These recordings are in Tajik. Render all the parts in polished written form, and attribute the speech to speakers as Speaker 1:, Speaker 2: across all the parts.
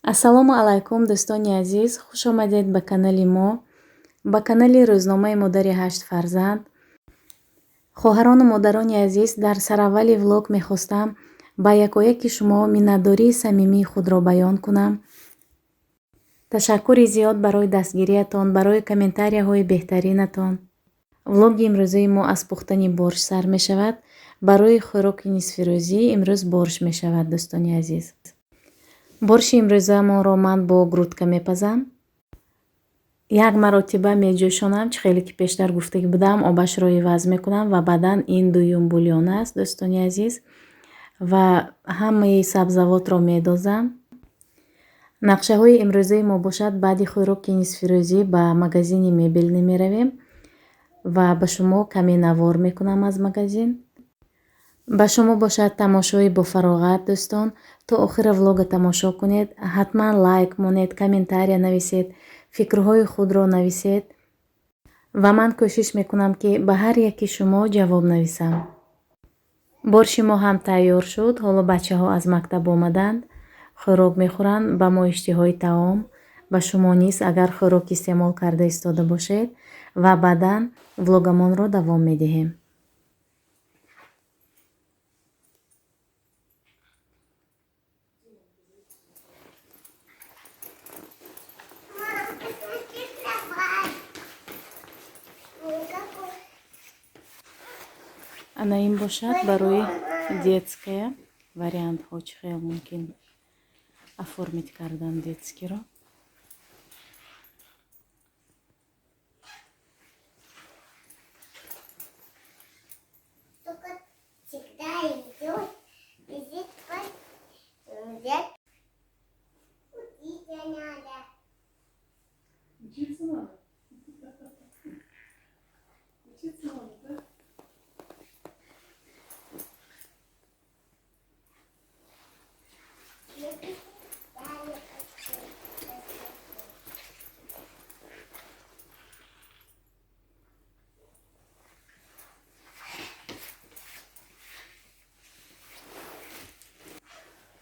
Speaker 1: Ассалому алайкум, дӯстони азиз, хуш омадед ба канали мо, ба канали рӯзномаи модари ҳашт фарзанд. Хоҳарону модарони азиз, дар сараввали влог мехостам ба якояки шумо миннатдории самимии худро баён кунам. Ташаккури зиёд барои дастгириятон, барои комментарияҳои беҳтаринатон. Влоги имрӯзаи мо аз пухтани борщ сар мешавад. Барои хӯроки нисфирӯзӣ имрӯз борщ мешавад, дӯстони азиз. Борщи имрӯзаамонро ман бо грудка мепазам. Як маротиба меҷӯшонам, чӣ хеле ки пештар гуфтагӣ будам, обашро иваз мекунам ва баъдан ин дуюм бульон аст, дӯстони азиз, ва ҳамаи сабзавотро медозам. Нақшаҳои имрӯзаи мо бошад, баъди хӯроки нисфирӯзӣ ба магазини мебелнӣ меравем ва ба шумо каме навор мекунам аз магазин. Ба шумо бошад тамошои бофароғат, дӯстон. То охира влога тамошо кунед, ҳатман лайк монед, комментария нависед, фикрҳои худро нависед ва ман кӯшиш мекунам, ки ба ҳар яки шумо ҷавоб нависам. Борщи мо ҳам тайёр шуд. Ҳоло бачаҳо аз мактаб омаданд, хӯрок мехӯранд, ба мо иштиҳои таом, ба шумо низ, агар хӯрок истеъмол карда истода бошед, ва баъдан влогамонро давом медиҳем. Ана ин бошад барои детская вариантҳо, чӣ хел мумкин оформить кардан детскийро.
Speaker 2: Только всегда идет, визит взять. Учиться надо.
Speaker 3: Учиться надо. Учиться надо, да?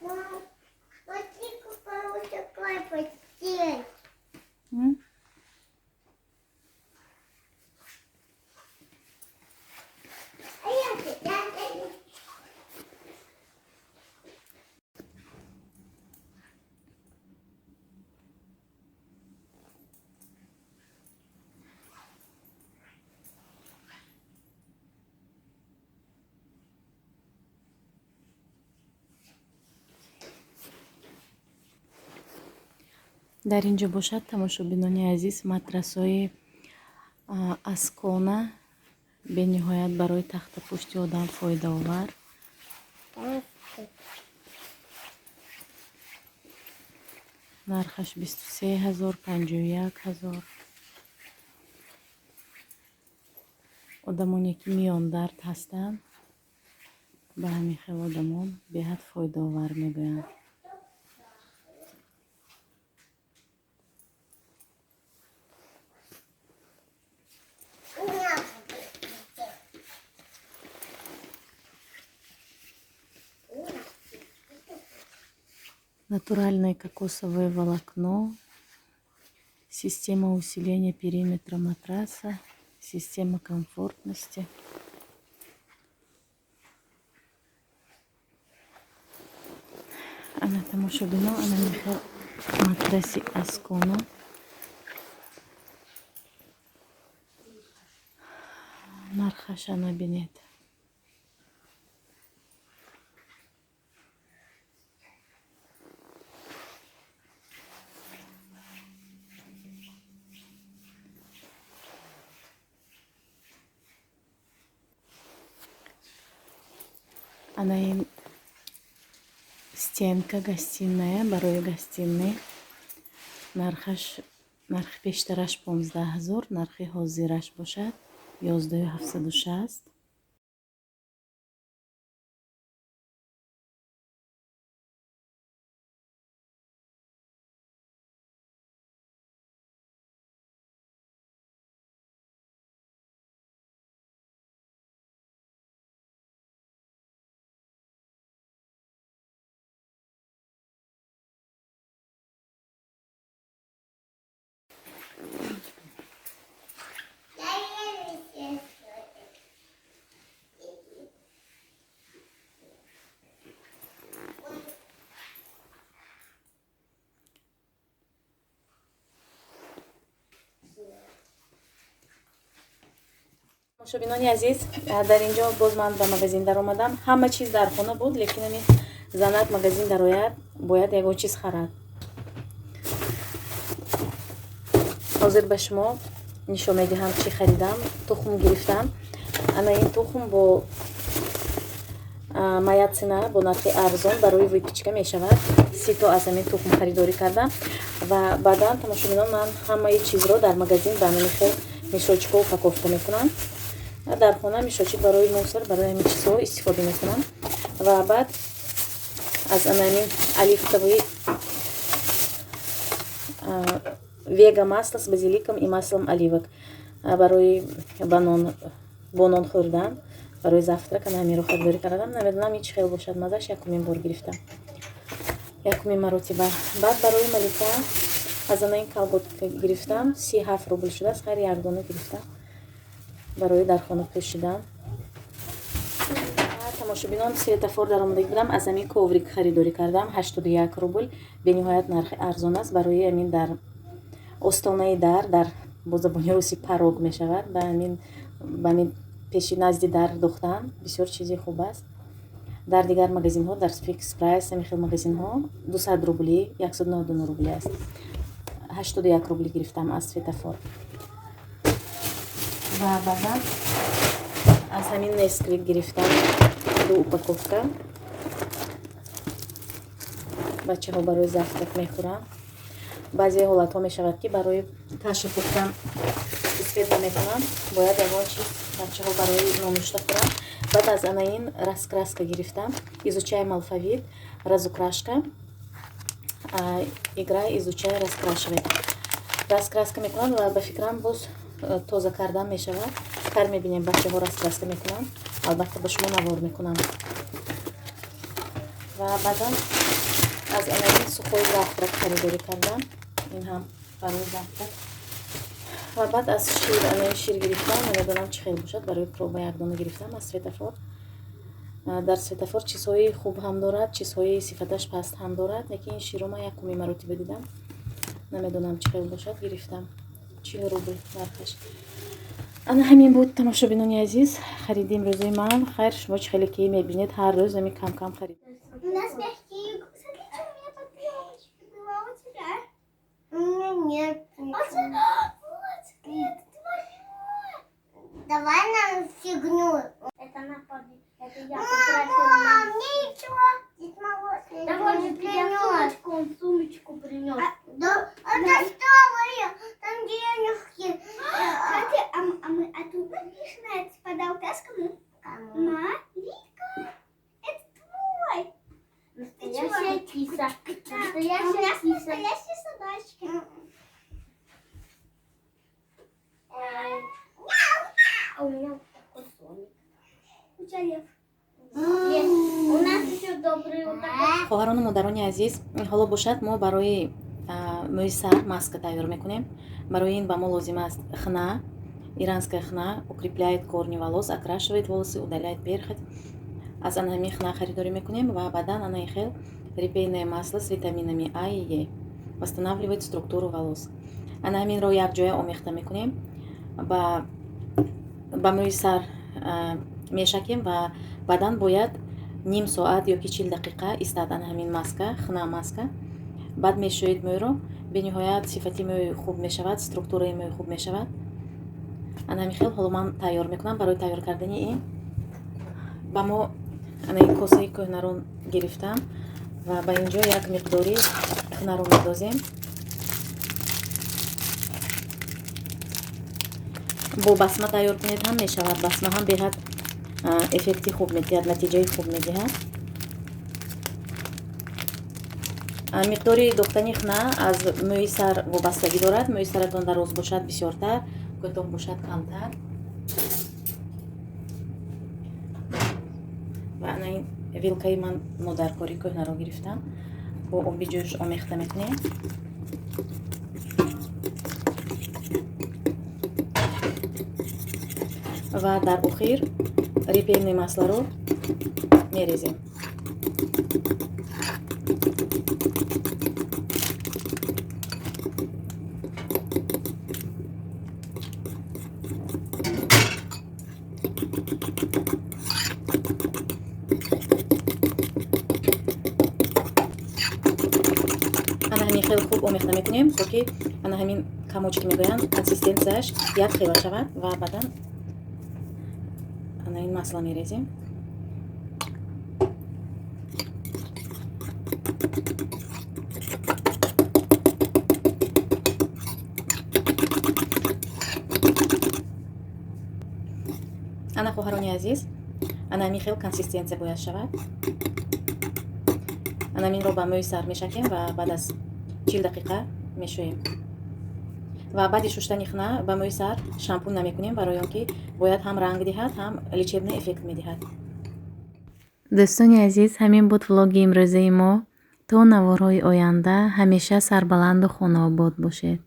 Speaker 2: Мам, смотри, какая вот такая постель.
Speaker 1: М?
Speaker 2: А я сейчас.
Speaker 1: Дар ин ҷо бошад, тамошобинони азиз, матрасҳои Аскона, бениҳоят барои тахтапушти одам фоидаовар. Нархаш 23 000, 51 000. Одамоне ки миёндард ҳастанд, ба ҳамин хел одамон беҳад фоидаовар мегӯянд.
Speaker 2: У меня.
Speaker 1: Натуральное кокосовое волокно, система усиления периметра матраса, система комфортности. Ана, тамошобино, ана михел матраси Аскона. Нархаша набинед. Ана ин стенка гостиная барои гостиная. Нархаш, нархи пештараш 15 000, нархи ҳозираш бошад 11 760. Тамошобинони азиз, дар ин ҷо боз ман ба магазин даромадам. Ҳама чиз дар хона буд, лекин ами занак магазин дарояд, бояд ягон чиз харад. Ҳозир ба шумо нишон медиҳам, чӣ харидам. Тухм гирифтам. Ана ин тухм бо моя цена, бо нархи арзон барои выпечка мешавад. 30 то аз ҳамин тухм харидорӣ кардам ва баъдан, тамошобинон, ман ҳамаи чизро дар магазин ба ҳамин хел мешочкҳо упаковка мекунам. Дар хона мешочик барои мусор, барои ҳамин чизҳо истифода мекунам. Ва баъд аз ана ҳамин оливковый вега масло с базиликом и маслом оливок барои бо нон хӯрдан, барои завтрак ана ҳаминро харидорӣ кардам. Намедонам, ин чӣ хел бошад мазаш, якумин бор гирифтам, якумин маротиба. Баъд барои Малика аз ана ин колготка гирифтам, 37 рубл шудааст. Хайр, як дона гирифтам барои дар хона пӯшидан. Тамошобинон, светофор даромадагӣ будам, аз ҳамин коврик харидорӣ кардам, 81 рубл. Бениҳоят нархи арзон аст. Барои ҳамин дар остонаи дар, бо забони русӣ порог мешавад, ба ҳамин пеши назди дар духтан бисёр чизи хуб аст. Дар дигар магазинҳо, дар Фикс Прайс, ҳамин хел магазинҳо 200 рубли, 199 рубли аст. 81 рубли гирифтам аз светофор. Ва баъдан аз ҳамин Несквик гирифтам, ду упаковка. Бачаҳо барои завтрак мехӯранд. Баъзе ҳолатҳо мешавад, ки барои каша пухтан успеть намекунам, бояд ягон чиз бачаҳо барои нонушта хӯранд. Баъд аз ана ин раскраска гирифтам, изучаем алфавит, разукрашка, играй, изучай, раскрашивай. Раскраска мекунанд ва ба фикрам, боз тоза кардан мешавад. Кар мебинем, бачаҳо раскраска мекунанд, албатта ба шумо навор мекунам. Ва баъдан аз ана ин сухой завтрак харидорӣ кардам, ин ҳам барои завтрак. Ва баъд аз шир, ана ин шир гирифтам, намедонам, чӣ хел бошад, барои проба як дона гирифтам аз светофор. Дар светофор чизҳои хуб ҳам дорад, чизҳои сифаташ паст ҳам дорад, лекин ин широ ман якуми маротиба дидам, намедонам, чӣ хел бошад, гирифтам, 40 рубл нархаш. Ана ҳамин буд, тамошобинони азиз, хариди имрӯзаи ман. Хайр, шумо чӣ хеле ки мебинед, ҳар рӯз ами кам кам харид.
Speaker 2: У нас мягкие. Смотри, что у меня под елочкой было, а у тебя? У меня нет. Вот, вот, смотри, это твое. Давай нам фигню.
Speaker 4: Это она Это я
Speaker 2: Мама,
Speaker 4: попросила.
Speaker 2: Мне еще Дед Мороз
Speaker 4: Давай
Speaker 2: не
Speaker 4: же тебе
Speaker 2: принес.
Speaker 4: сумочку, он сумочку принес.
Speaker 2: А, да, это что вы? Там денежки.
Speaker 4: Смотри, а тут написано, это подарок кому?
Speaker 2: Кому?
Speaker 4: Малика. Это твой.
Speaker 2: Настоящая киса.
Speaker 4: Да. А у
Speaker 2: Настоящая
Speaker 4: нас
Speaker 2: киса.
Speaker 4: настоящие собачки.
Speaker 2: А у меня вот такой слоник.
Speaker 4: У тебя лев. Лев. У нас еще добрый вот такой.
Speaker 1: Хоҳарону модарони азиз, ҳоло бошад, мо барои мӯи сар маска тайёр мекунем. Барои ин ба мо лозим аст хна, иранская хна, укрепляет корни волос, окрашивает волосы, удаляет перхоть. Аз ана ҳамин хна харидорӣ мекунем ва баъдан ана ин хел репейное масло с витаминами А и Е, восстанавливает структуру волос. Ана ҳаминро якҷоя омехта мекунем, ба мӯи сар мешакем ва баъдан бояд ним соат ёки 40 дақиқа истад ана ҳамин маска, хна маска. Баъд мешӯед мӯйро, бениҳоят сифати мӯй хуб мешавад, структураи мӯй хуб мешавад. Ана ҳамин хел ҳоло ман тайёр мекунам. Барои тайёр кардани ин ба мо ана ин косаи кӯҳнаро гирифтам ва ба ин ҷо як миқдори хнаро медозем. Бо басма тайёр кунед ҳам мешавад, басма ҳам беҳад эффекти хуб медиҳад, натиҷаи хуб медиҳад. Миқдори дохтани хна аз мӯи сар вобастагӣ дорад. Мӯи саратон дароз бошад, бисёртар, кӯтоҳ бошад, камтар. Ва ана ин вилкаи ман модаркорӣ кӯҳнаро гирифтам, бо оби ҷӯш омехта мекунем. Ва дар охир репейное маслоро мерезем. Ҳамин хел хуб омехта мекунем, то ки ана ҳамин комочки мегӯянд, консистенсияш як хела шавад, ва баъдан ана ин масла мерезем. Ана, хоҳарони азиз, ана ҳамин хел консистенсия бояд шавад. Ана ҳаминро ба мӯи сар мешакем ва баъд аз 40 дақиқа мешӯем. Ва баъди шуштани хна ба мӯи сар шампун намекунем, барои он ки бояд ҳам ранг диҳад, ҳам лечебный эффект медиҳад. Дӯстони азиз, ҳамин буд влоги имрӯзаи мо. То наворҳои оянда ҳамеша сарбаланду хонаобод бошед.